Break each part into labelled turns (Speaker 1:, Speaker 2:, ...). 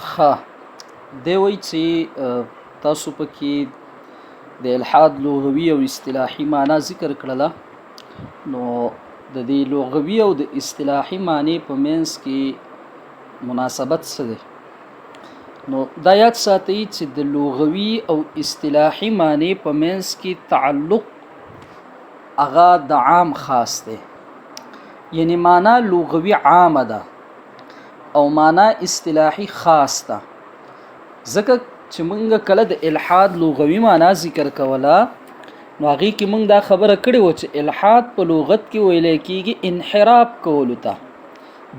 Speaker 1: ښه، دی وایي چې تاسو پکې د الحاد لغوي او اصطلاحي معنا ذکر کړله، نو د دې لغوي او د اصطلاحي معنی په منځ کې مناسبت څه دی؟ نو دا یاد ساتئ چې د لغوي او اصطلاحي معنی په منځ کې تعلق هغه د عام خاص دی، یعنی معنا لغوي عامه ده او معنا اصطلاحي خاص ده. ځکه چې مونږ کله د الحاد لغوي معنا ذکر کوله نو هغې کې مونږ دا خبره کړې وه چې الحاد په لغت کې ویل کېږي انحراف کولو ته،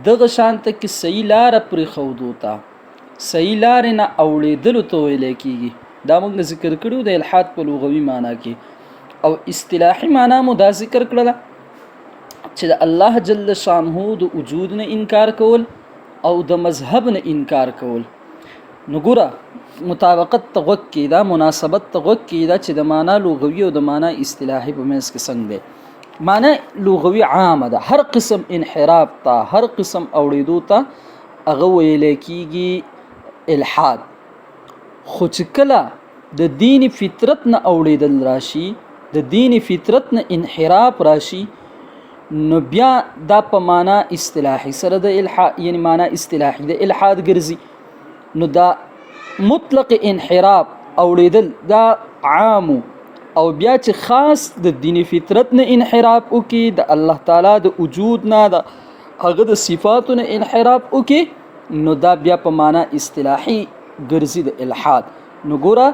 Speaker 1: دغه شانته کې صحیح لاره پرېښودو ته، صحیح لارې نه اوړېدلو ته ویل کېږي. دا مونږ ذکر کړو د الحاد په لغوي معنا کې. او اصطلاحي معنا مو دا ذکر کړله چې د الله جل شانه د وجود نه انکار کول او د مذهب نه انکار کول. نو ګوره مطابقت ته غوږ کېده، مناسبت ته غوږ کېده چې د معنا لغوي او د معنا اصطلاحي په منځ کې څنګه دی. معنا لغوي عامه ده، هر قسم انحراف ته، هر قسم اوړېدو ته هغه ویل کېږي الحاد. خو چې کله د دین فطرت نه اوړېدل راشي، د دین فطرت نه انحراف راشي، نو بیا دا په معنا اصطلاحي سره د الحاد، یعنی معنا اصطلاحي د الحاد ګرځي. نو دا مطلق انحراف اوړېدل دا عام، او بیا چې خاص د دین فطرت نه انحراف وکي، د الله تعالی د وجود نه، د هغه د صفاتو نه انحراف وکي، نو دا بیا په معنا اصطلاحي ګرځي د الحاد. نو ګوره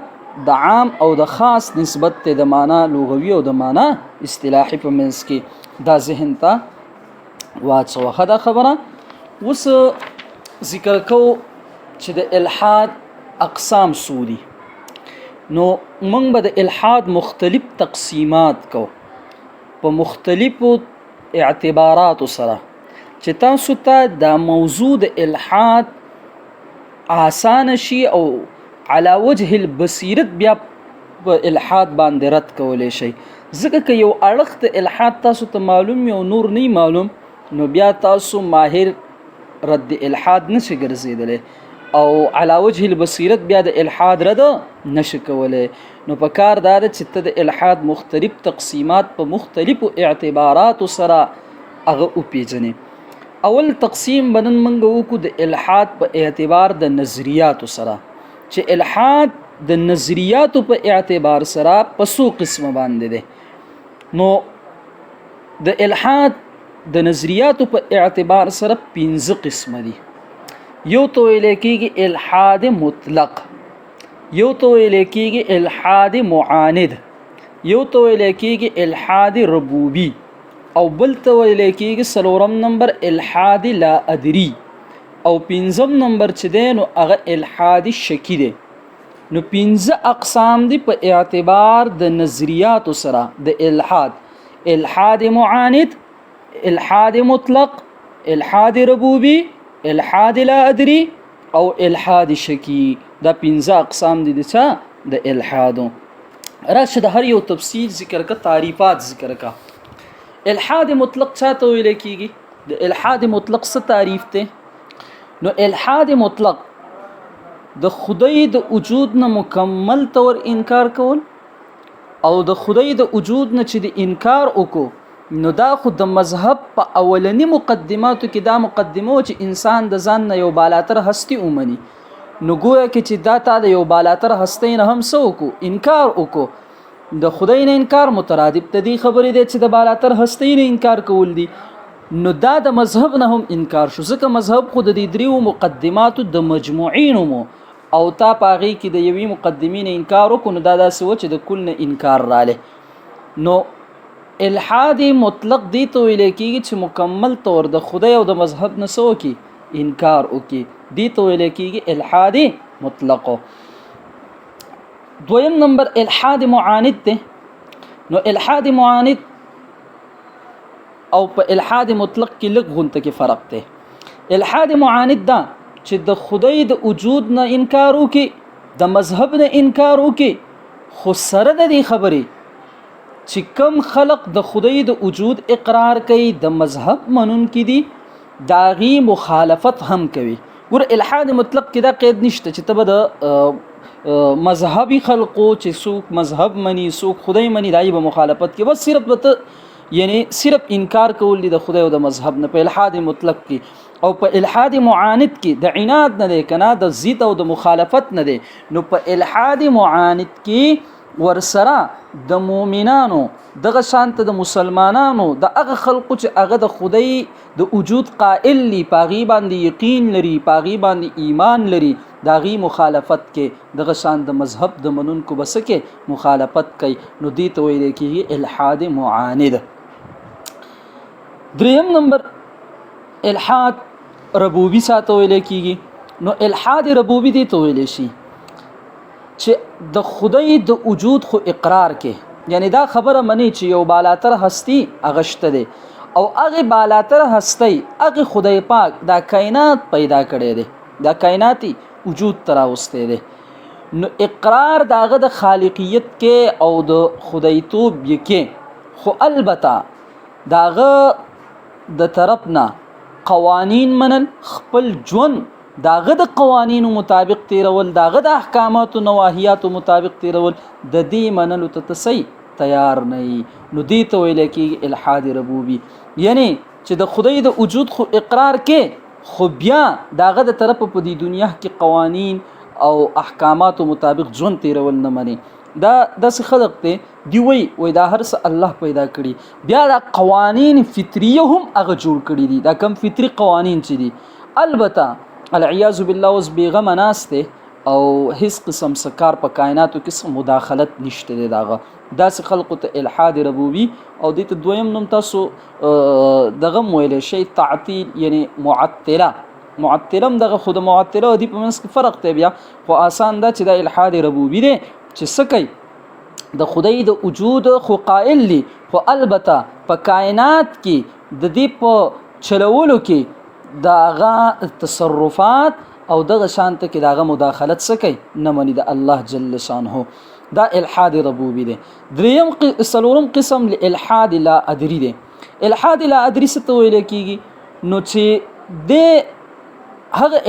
Speaker 1: د عام او د خاص نسبت ته د معنا لغوي او د معنا اصطلاحي په منځ کې دا ذهن ته واچوه. ښه، دا خبره اوس ذکر کو چې د الحاد اقسام څو دي. نو موږ به د الحاد مختلف تقسیمات کو په مختلفو اعتباراتو سره چې تاسو ته دا موضوع د الحاد آسان شي او علی وجه البصیرت بیا په الحاد باندې رد کولی شئ. ځکه که یو اړخ د الحاد تاسو ته معلوم وي او نور نه معلوم، نو بیا تاسو ماهر رد الحاد نشي ګرځېدلی او علی وجه البصیرت بیا د الحاد رد نشي کولی. نو په کار دا ده چې ته د الحاد مختلف تقسیمات په مختلفو اعتباراتو سره هغه وپیژنې. اول تقسیم به نن موږ وکړو د الحاد په اعتبار د نظریاتو سره، چې الحاد د نظریاتو په اعتبار سره په څو قسمه باندې دی. نو د الحاد د نظریاتو په اعتبار سره 5 قسمه دي. یو ته ویل کېږي الحاد مطلق، یو ته ویل کېږي الحاد معاند، یو ته ویل کېږي الحاد ربوبي، او بل ته ویل کېږي څلورم نمبر الحاد لا ادري، او پنځم نمبر چې دی نو هغه الحاد شکی دی. نو 5 اقسام دي په اعتبار د نظریاتو سره د الحاد: الحاد معاند، الحاد مطلق، الحاد ربوبي، الحاد لا ادري، او الحاد شکی. دا 5 اقسام دي د څه؟ د الحادو. راشه د هر یو تفصیل ذکر کا، تعریفات ذکر کا. الحاد مطلق چاته ویل کیږي؟ د الحاد مطلق څه تعریف دی؟ نو الحاد مطلق د خدای د وجود نه مکمل طور انکار کول، او د خدای د وجود نه چې د انکار وکړو نو دا خو د مذهب په اولنی مقدماتو کې دا مقدمه چې انسان د ځان نه یو بالاتر هستی ومني. نو ګویا کې چې دا تا د یو بالاتر هستۍ نه هم څه وکړو؟ انکار وکړو. د خدای نه انکار مترادف د دې خبرې دی چې د بالاتر هستۍ نه انکار کول دي. نو دا د مذهب نه هم انکار شو، ځکه مذهب خو د دې دریو مقدماتو د مجموعې نوم او تا په هغې کې د یوې مقدمې نه انکار وکړو، نو دا داسې و چې د کل نه انکار رالی. نو الحاد مطلق دې ته ویل کېږي چې مکمل طور د خدای او د مذهب نه څه وکړي؟ انکار وکړي. دې ته ویل کېږي الحاد مطلق. دویم نمبر الحاد معاند دی. نو الحاد معاند او په الحاد مطلق کې لږ غونته کې فرق دی. الحاد معاند دا چې د خدای د وجود نه انکار وکړي، د مذهب نه انکار وکړي، خو سره د دې خبرې چې کم خلق د خدای د وجود اقرار کوي، د مذهب منونکي دي، د هغې مخالفت هم کوي. ګور الحاد مطلق کې دا قید نشته چې ته به د مذهبي خلقو چې څوک مذهب مني، څوک خدای مني، دای به مخالفت کې، بس صرف به ته یعنی صرف انکار کول دي د خدای او د مذهب نه په الحاد مطلق کې. او په الحاد معاند کې د عناد نه دی کنه، د ضد او د مخالفت نه دی. نو په الحاد معاند کې ورسره د مؤمنانو دغه شانته د مسلمانانو د هغه خلقو چې هغه د خدای د وجود قائل لی، پاغي باندې یقین لري، پاغي باندې ایمان لري، د هغې مخالفت کې، دغه شان د مذهب د منونکو بس کې مخالفت کوي، نو دې ته ویل کېږي الحاد معاند. دریم نمبر الحاد ربوبي ساته ویل کېږي. نو الحاد ربوبي دې ته ویل شي چې د خدای د وجود خو اقرار کې، یعنی دا خبره منی چې یو بالاتر هستی هغه شته دی، او هغه بالاتر هستی هغه خدای پاک دا کائنات پیدا کړی دی، دا کائناتي وجود ته راوستی دی. نو اقرار د هغه د خالقیت کې او د خدایتوب یې کې، خو البته د هغه د طرف نه قوانین منل، خپل ژوند د هغه د قوانینو مطابق تیرول، د هغه د احکاماتو نواهیاتو مطابق تیرول، د دې منلو ته ته صحیح تیار نه یي. نو دې ته ویل کېږي الحاد ربوبي، یعنی چې د خدای د وجود خو اقرار کې، خو بیا د هغه د طرفه په دې دنیا کې قوانین او احکاماتو مطابق ژوند تیرول نه مني. دا داسې خلق دی، دی وایي وایي دا هر څه الله پیدا کړي، بیا دا قوانین فطریه هم هغه جوړ کړي دي، دا کم فطري قوانین چې دي. البته العیاذ بالله اوس بېغمه ناست دی او هیڅ قسم څه کار په کائناتو کې څه مداخلت نشته دی داغه. داسې خلقو ته الحاد ربوبي، او دې ته دویم نوم تاسو دغه هم ویلی شئ، تعطیل، یعنی معطله. معطله هم دغه، خو د معطله او دې په منځ کې فرق دی بیا، خو آسان ده چې دا الحاد ربوبي دی چې څه کوي، د خدای د وجود خو قائل دی، خو البته په کائنات کې د دې په چلولو کې د هغه تصرفات او دغه شانته کې د هغه مداخلت څه کوي، نه مني د الله جل شانه. دا الحاد ربوبي دی. دریم څلورم قسم الحاد لا ادري دی. الحاد لا ادري څه ته ویل کېږي؟ نو چې د هغه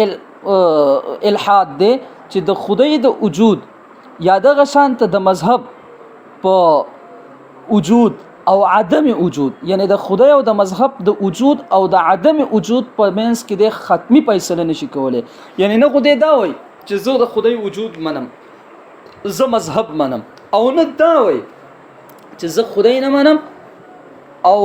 Speaker 1: الحاد دی چې د خدای د وجود یا دغه شانته د مذهب په وجود او عدم وجود، یعنی د خدای او د مذهب د وجود او د عدم وجود په منځ کې د ختمي فیصله نشي کولی. یعنی نه خدای دا وایي چې زه د خدای وجود منم، زه مذهب منم، او نه دا وایي چې زه خدای نه منم او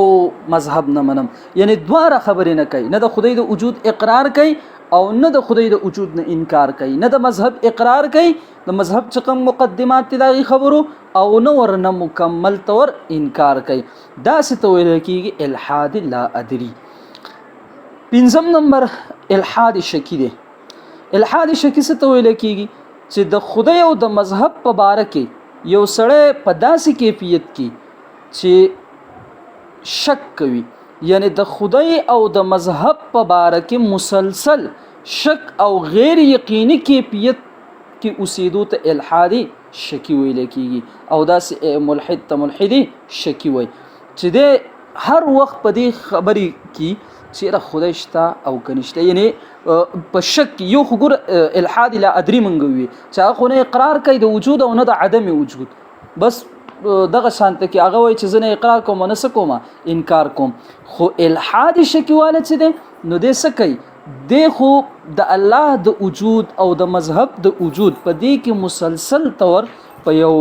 Speaker 1: مذهب نه منم. یعنی دواړه خبرې نه کوي، نه د خدای د وجود اقرار کوي او نه د خدای د وجود نه انکار کوي، نه د مذهب اقرار کوي، د مذهب چې کوم مقدمات دي د هغې خبرو، او نه ورنه مکمل طور انکار کوي. داسې ته ویل کېږي الحاد لا ادري. پنځم نمبر الحاد شکی دی. الحاد شکی څه ته ویل کېږي؟ چې د خدای او د مذهب په باره کې یو سړی په داسې کیفیت کې چې شک کوي، یعنی د خدای او د مذهب په باره کې مسلسل شک او غیر یقیني کیفیت کې اوسېدو ته الحاد شکی ویل کېږي. او داسې ملحد ته ملحد شکی وایي چې دی هر وخت په دې خبرې کې چې یاره خدای شته او که نشته، یعنی په شک کې. یو خو ګوره الحاد لا ادري مونږ وي چې هغه خو نه اقرار کوي د وجود او نه د عدم وجود، بس دغه شانته کې هغه وایي چې زه نه اقرار کوم نه څه کوم انکار کوم. خو الحاد شکی والا چې دی نو دی څه کوي، دی خو د الله د وجود او د مذهب د وجود په دې کې مسلسل طور په یو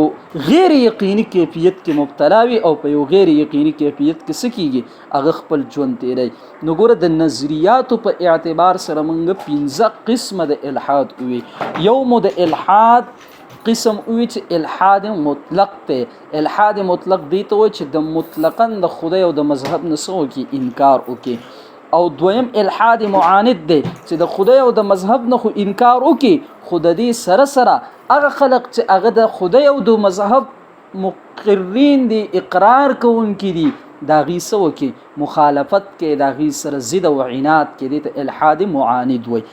Speaker 1: غیر یقیني کیفیت کې مبتلا وي او په یو غیر یقیني کیفیت کې څه کیږي، هغه خپل ژوند تیروي. نو ګوره د نظریاتو په اعتبار سره موږ پنځه قسمه د الحاد ووي. یو مو د الحاد قسم ووي چې الحاد مطلق دی. الحاد مطلق دی ته وایي چې د مطلقاً د خدای او د مذهب نه څه وکړي، انکار وکړي. او دویم الحاد معاند دی چې د خدای او د مذهب نه خو انکار وکړي، خو د دې سره سره هغه خلق چې هغه د خدای او د مذهب مقرین دي، اقرار کوونکي دي، د هغوی څه وکړي، مخالفت کوي، د هغوی سره ضد او عناد کوي، دې ته الحاد معاند وایي.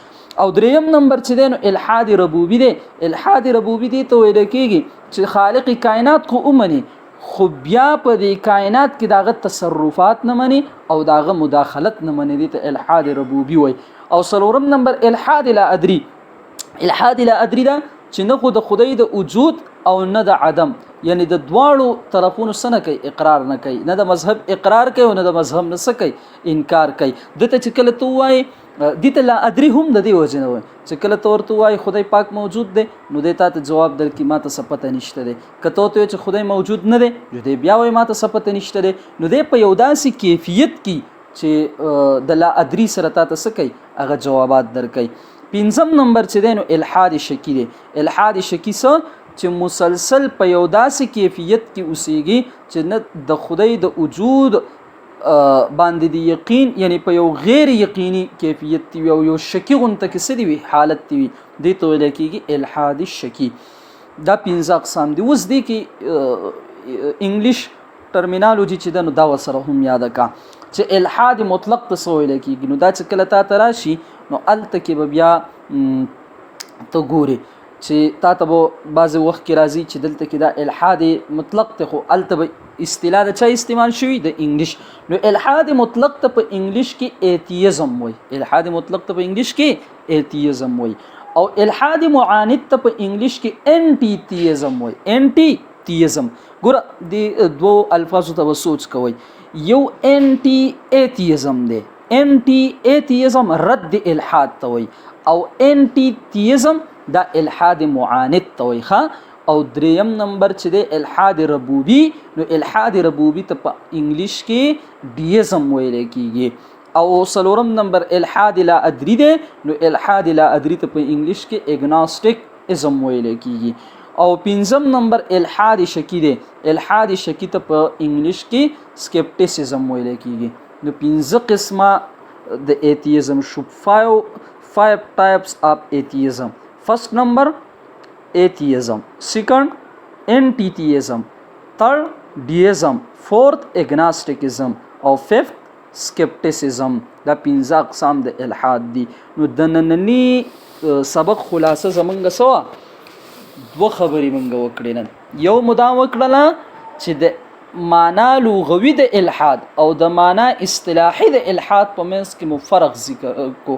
Speaker 1: او دریم نمبر چې دی نو الحاد ربوبي دی. الحاد ربوبي دې ته ویل کېږي چې خالق کائنات خو ومني، خو بیا په دې کائنات کې د هغه تصرفات نه مني او د هغه مداخلت نه مني، دې ته الحاد ربوبي وایي. او څلورم نمبر الحاد لا ادري. الحاد لا ادري دا چې نه خو د خدای د وجود او نه د عدم، یعنی د دواړو طرفونو سره کوي اقرار نه کوي، نه د مذهب اقرار کوي او نه د مذهب نه څه کوي انکار کوي. دته چې کله ته وایې دې ته لا ادري هم د دې وجې نه وایي چې کله ته ورته وایې خدای پاک موجود دی نو دی تا ته جواب درکړي ما ته څه پته نشته دی. که ته ورته وایې چې خدای موجود نه دی نو دی بیا وایي ما ته څه پته نشته دی. نو دی په یو داسې کیفیت کې چې د لا ادري سره تا ته څه کوي هغه جوابات درکوي. پنځم نمبر چې دی نو الحاد شکی دی. الحاد شکی څه چې مسلسل په یو داسې کیفیت کې اوسېږي چې نه د خدای د وجود باندې دی یقین، یعنی په یو غیر یقیني کیفیت دی او یو شکی غونته کې څه دی وي حالت دی وي، دې ته ویل کېږي الحاد شکی. دا پنځه اقسام دي. اوس دې کې انګلیش ټرمینالوجي چې ده نو دا ورسره هم یاده کا چې الحاد مطلق ته څه ویل کېږي. نو دا چې کله تا ته راشي نو هلته کې به بیا ته ګورې چې تا ته به بعضې وخت کې راځي چې دلته کې دا الحاد مطلق دی، خو هلته به اصطلاح د چا استعمال شوي د انګلیش. نو الحاد مطلق ته په انګلیش کې ایتیزم وایي، الحاد مطلق ته په انګلیش کې ایتیزم وایي، او الحاد معاند ته په انګلیش کې انټي تیزم وایي، انټي تیزم. ګوره دې دوو الفاظو ته به سوچ کوئ. یو انټي ایتیزم دی، انټي ایتیزم رد الحاد ته وایي، او انټي تیزم دا الحاد معاند ته وایي. ښه، او دریم نمبر چې دی الحاد ربوبي، نو الحاد ربوبي ته په انګلیش کې ډیزم ویل کیږي. او څلورم نمبر الحاد لا ادري دی، نو الحاد لا ادري ته په انګلیش کې اګنوستیک ازم ویل کیږي. او پنځم نمبر الحاد شکی دی، الحاد شکی ته په انګلیش کې سکیپټیسزم ویل کیږي. نو پنځه قسمه د ایتیزم شو، 5 ټایپس اف ایتیزم. فرست نمبر ایتیزم، سیکنډ انټیتیزم، تھرډ ډیزم، فورث اګناستیکزم او ففت سکیپټیسزم. دا پنځه اقسام د الحاد دي. نو د ننني سبق خلاصه زمونږ څه وه؟ دوه خبرې مونږ وکړې نن. یو مو دا وکړله چې د معنا لغوي د الحاد او د معنا اصطلاحي د الحاد په منځ کې مو فرق ذکر کو،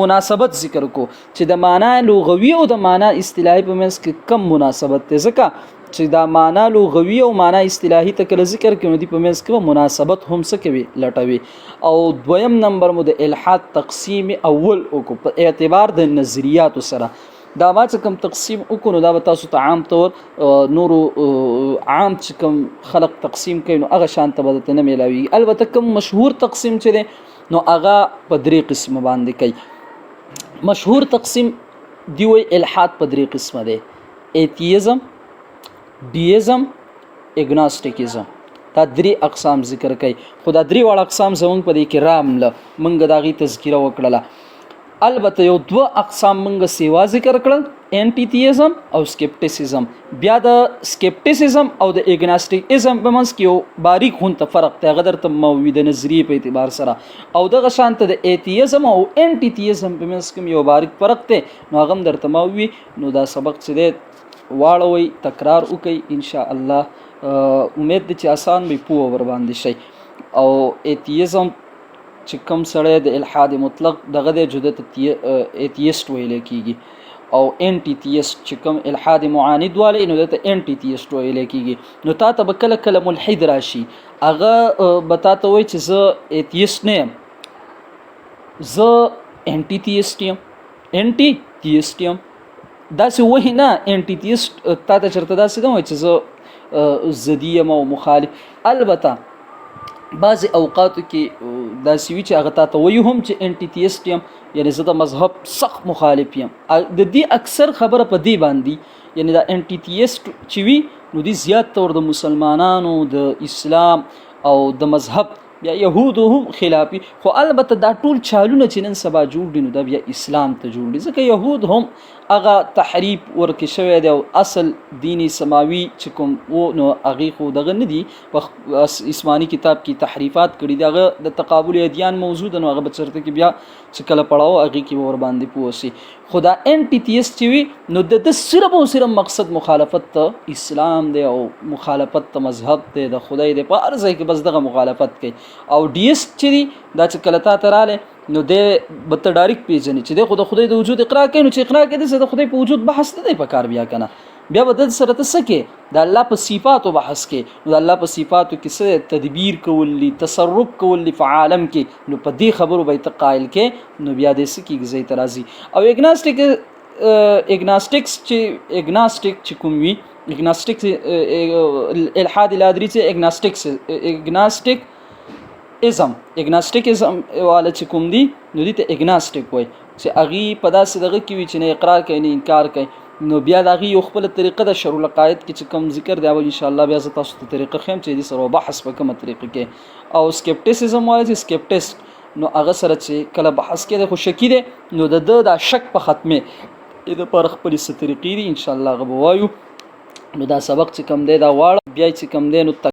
Speaker 1: مناسبت ذکر کو چې د معنا لغوي او د معنا اصطلاحي په منځ کې کم مناسبت دی، ځکه چې دا معنا لغوي او معنا اصطلاحي ته کله ذکر کوي نو دې په منځ کې به مناسبت هم څه کوي لټوي. او دویم نمبر مو د الحاد تقسیم اول وکړو په اعتبار د نظریاتو سره. دا ما چې کوم تقسیم وکړو نو دا به تاسو ته عام طور نورو عام چې کوم خلق تقسیم کوي نو هغه شان ته به درته نه میلاویږي. البته کوم مشهور تقسیم چې دی نو هغه په درې قسمه باندې کوي. مشهور تقسیم دی وایي الحاد په درې قسمه دی، ایتیزم، ډیزم، اګنوستیکزم. دا درې اقسام ذکر کوي، خو دا درې واړه اقسام زمونږ په دې کې رامله، مونږ د هغې تذکره وکړله. البته یو دوه اقسام مونږ سیوا ذکر کړل، انټي تیزم او سکیپټیسزم. بیا د سکیپټیسزم او د اګناستیکزم په منځ کې یو باریک غونته فرق دی، هغه درته ما ووي د نظریې په اعتبار سره. او دغه شان ته د ایتیزم او انټي تیزم په منځ کې یو باریک فرق دی، نو هغه هم درته ما ووي. نو دا سبق چې دی واړوئ، تکرار وکړئ، ان شاء الله امید دی چې اسان به پوه ور باندې شئ. او ایتیزم چې کوم سړی د الحاد مطلق دغه دی جدا ته ایتیست ویل کیږي، او انټي تیست چې کوم الحاد معاند والی نو دته انټي تیست ویل کیږي. نو تا ته به کله کله ملحد راشي، هغه به تا ته وایي چې زه ایتیست نه یم، زه انټي تیست یم، انټي تیست یم. داسې وایي نه، انټي تیست تا ته چېرته داسې نه وایي چې زه ضدي یم او مخالف. البته بعضې اوقاتو کې داسې وي چې هغه تا ته وایي هم چې انټي تیست یم، یعنې زه د مذهب سخت مخالف یم. د دې اکثر خبره په دې باندې، یعنې دا انټي تیست چې وي نو دې زیات طور د مسلمانانو د اسلام او د مذهب بیا یهودو هم خلاف وي، خو البته دا ټول چالونه چې نن سبا جوړ دي نو دا بیا اسلام ته جوړ دي، ځکه یهود هم هغه تحریف ورکې شوی دی او اصل دیني سماوي چې کوم و نو هغې خو دغه نه دي، په اسماني کتاب کې تحریفات کړي دي، هغه د تقابل ادیان موضوع ده، نو هغه به چېرته کې بیا چې کله پړاو هغې کې به ورباندې پوه شي. خو دا انټي تیست چې وي نو د ده صرف او صرف مقصد مخالفت ته اسلام دی او مخالفت ته مذهب دی، د خدای دی، په هر ځای کې بس دغه مخالفت کوي. او ډیست چې دی دا چې کله تا ته راغلی نو دی به ته ډایرک پیژنې چې دی خو د خدای د وجود اقرار کوي، نو چې اقرار کوي د خدای په وجود بحث نه دی پکار بیا کنه. بیا به د سره ته څه کې د الله په صفاتو بحث کې، نو د الله په صفاتو کې څه تدبیر کول دي، تصرف کول دي په عالم کې، نو په دې خبرو به ته قائل کې، نو بیا دې څه کېږي ځای ته راځي. او اګناسټیک اګناسټکس چې اګناسټیک چې کوم وي، اګناسټیک الحاد الادری چې اګناسټکس اګناسټیک ازم اګناسټیک ازم والا چې کوم دي، نو دې ته اګناسټیک وایي، چې هغه په داسې دغه کې وي چې نه اقرار کوي نه انکار کوي. نو بیا د هغې یو خپله طریقه د شرح العقاید کې چې کوم ذکر دی، او ان شاء الله بیا زه تاسو ته طریقه ښیم چې دې سره بحث په کومه طریقه کې. او سکیپټیسزم وایي چې سکیپټیست، نو هغه سره چې کله بحث کې دی خو شکی دی، نو د ده دا شک په ختمې د لپاره خپلې څه طریقې دي، ان شاء الله هغه به وایو. نو دا سبق چې کوم دی دا غواړم بیا چې کوم دی نو